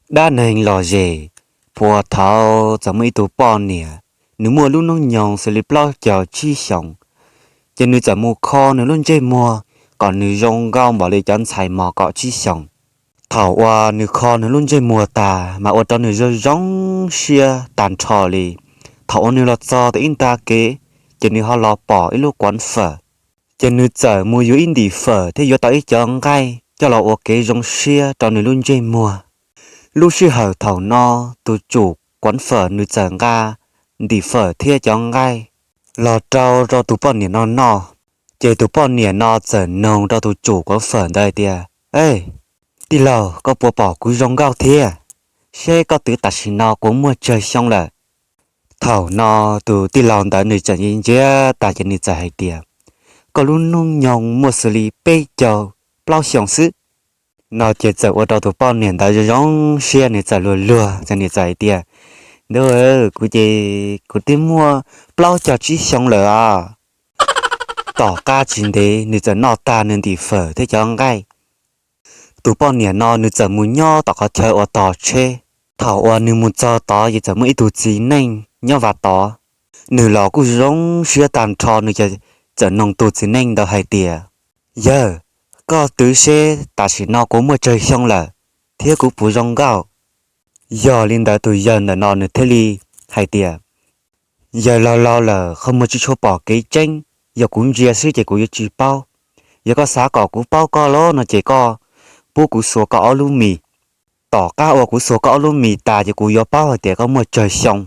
Dab neeg lom zem, puag thaum txawm muaj ib tug poj niam, nws muaj lub hnub nyoog xws li plaub caug tsib xyoos, ces nws txawm mus kho nws lub ntsej muag kom nws zoo nkauj npaum li cov ntxhais mos kaum tsib xyoos. Thaum uas nws kho nws lub ntsej muag tas mas ua rau nws zoo zoo siab tag nrho li. Thaum uas nws los txog tom ib nta kev, ces nws ho los pom ib lub kuav fawm. Ces nws txawm mus yuav ib ntim fawm thiab yuav tau ib cov nqaij coj los ua kev zoo siab rau nws lub ntsej muag. Lub sij hawm thaum no, tus tsum kuav fawm nws txawm nqa ntim fawm thiab cov nqaij los rau rau tus poj niam no noj. Ces tus poj niam no txawm noog rau tus tsum kuav fawm ntawd hais tias, Ej, tij laug, koj puas pom kuv zoo nkauj thiab? Seb koj twv tam sim no kuv muaj tsawg xyoo lawm? Thaum no tus tij laug ntawd nws tseem ntsia ntsia tas ces nws txawm hais tias, Koj lub hnub nyoog muaj xws li peb caug plaub xyoos xwb. No ces txawm ua rau tus poj niam ntawd zoo zoo siab, nws txawm luag luag ces nws txawm hais tias, Ntuj, kuv ces kuv twb muaj plaub caug tsib xyoo lawm os. Tom qab tsis ntev nws txawm noj tag nws ntim fawm thiab cov nqaij. Tus poj niam no nws txawm mus nyob tom qhov chaw uas tos tsheb. Thaum uas nws mus txog tod ces txawm muaj ib tug txiv neej nyob vaj tod. Nws los kuj zoo siab tag nrho, nws txawm noog tus txiv neej ntawd hais tias, Yawg, koj twv seb tam sim no kuv muaj tsawg xyoo lawm, thiab kuv puas zoo nkauj? Yog li ntawd tus yawg ntawm no nws thiaj li hais tias, Yawg laus laus lawm, qhov muag tsis tshua pom kev tseeb, yog kuv ntsia xwb ces kuv yuav tsis paub. Yog koj xav kom kuv paub koj los no ces koj pub kuv xuas koj ob lub mis. Tom qab uas kuv xuas koj ob lub mis tas ces kuv yuav paub hais tias koj muaj tsawg xyoo.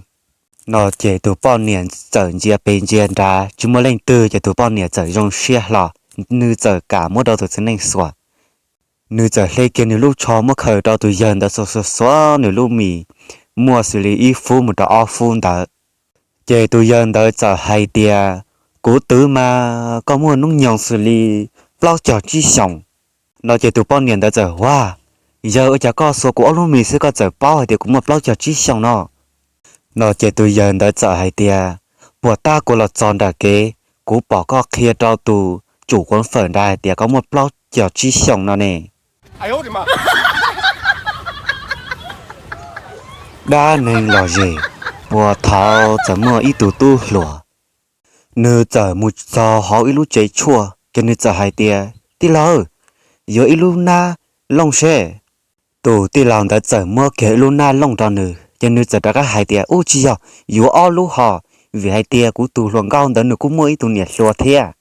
No ces tus poj niam txawm ntsia pem ntsia nrad tsis muaj leej twg ces tus poj niam txawm zoo siab hlo, nws txawm kam muab rau tus txiv neej xuas. Nws txawm hle kiag nws lub tsho muab khaws rau tus yawg ntawd xuas xuas xuas nws lub mis, muaj xws li ib fub mus rau ob fub ntawd. Ces tus yawg ntawd txawm hais tias, Kuv twv mas koj muaj hnub nyoog xws li plaub caug tsib xyoos. No ces tus poj niam ntawd txawm, Ua, yawg, ua cas koj xuas kuv ob lub mis xwb koj txawm paub hais tias kuv muaj plaub caug tsib xyoos no? No ces tus yawg ntawd txawm hais tias, Puag ta kuv los txog nram kev, kuv pom koj qhia rau tus tsum kuav fawm nrad hais tias koj muaj plaub caug tsib xyoos no ne. Dab neeg lom zem, puag thaum txawm muaj ib tug tub hluas, nws txawm mus txog hauv ib lub tsev tshuaj ces nws txawm hais tias, Tij laug, yuav ib lub nab looj seb. Tus tij laug ntawd txawm muab kiag ib lub nab looj rau nws ces nws txawm rov qab hais tias, Ub, tsis yog, yuav ob lub ho, vim hais tias kuv tus hluas nkauj ntawd nws kuj muaj ib tug niam hluas thiab.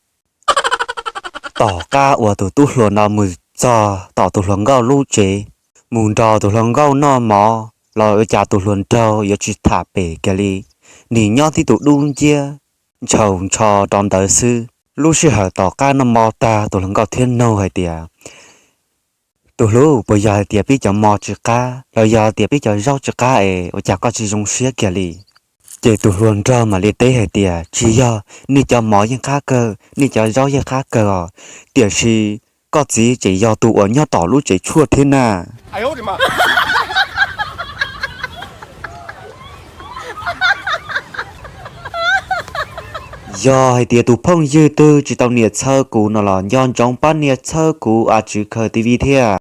Tom qab uas tus tub hluas no mus txog tom tus hluas nkauj lub tsev, mus nrog tus hluas nkauj noj mov los ua cas tus hluas nraug yuav tsis tham pem kiag li, nim nyob tib tus dub nciab ntshaus ntsho rau ntawd xwb. Lub sij hawm tom qab noj mov tag tus hluas nkauj thiaj nug hais tias, Tus hlub, puas yog hais tias peb cov mov tsis qab los yog tias peb cov zaub tsis qab es ua cas koj tsis zoo siab kiag li? Ces tus hluas nraug mam li teb hais tias, Tsis yog, nej cov mov yeej qab kawg, nej cov zaub yeej qab kawg os, tiam sis koj txiv tseem yog tus uas nyob tom lub tsev tshuaj thiab na. Yog hais tias tus phooj ywg twg tsis tau nias txhawb kuv no los nco ntsoov pab nias txhawb kuv A Tswv Khaws T V thiab.